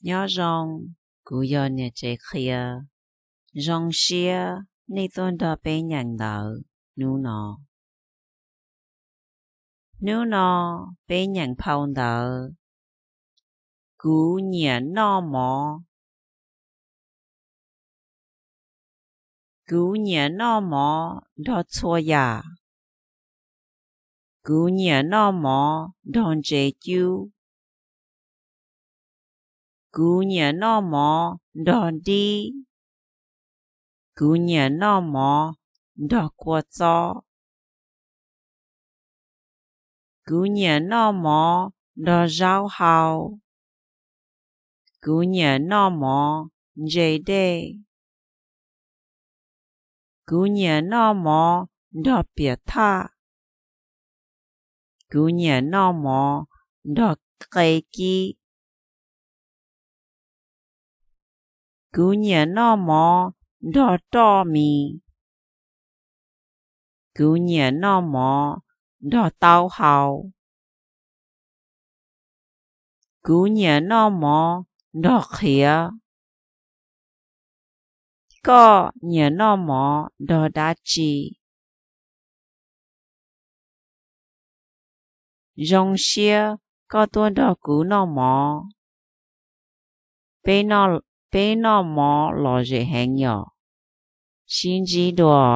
Nyob zoo, kuv yog niam tsev qhia. Zoo siab nej tuaj nrog peb nyeem ntawv hnub no. Hnub no peb nyeem phau ntawv Kuv nyiam noj mov. Kuv nyiam noj mov nrog txhua yam. Kuv nyiam noj mov nrog ntses cub. Kuv nyiam noj mov nrog dib. Kuv nyiam noj mov nrog kua txob. Kuv nyiam noj mov nrog zaub hau. Kuv nyiam noj mov ntse dej. Kuv nyiam noj mov nrog piam thaj. Kuv nyiam noj mov nrog qe kib. Kuv nyiam noj mov nrog roj mis. Kuv nyiam noj mov nrog taub hau. Kuv nyiam noj mov nrog qhiav. Koj nyiam noj mov nrog dab tsi? Zoo siab koj tuaj nrog kuv noj mov. Peb noj mov lom zem heev yom. Sib ntsib dua.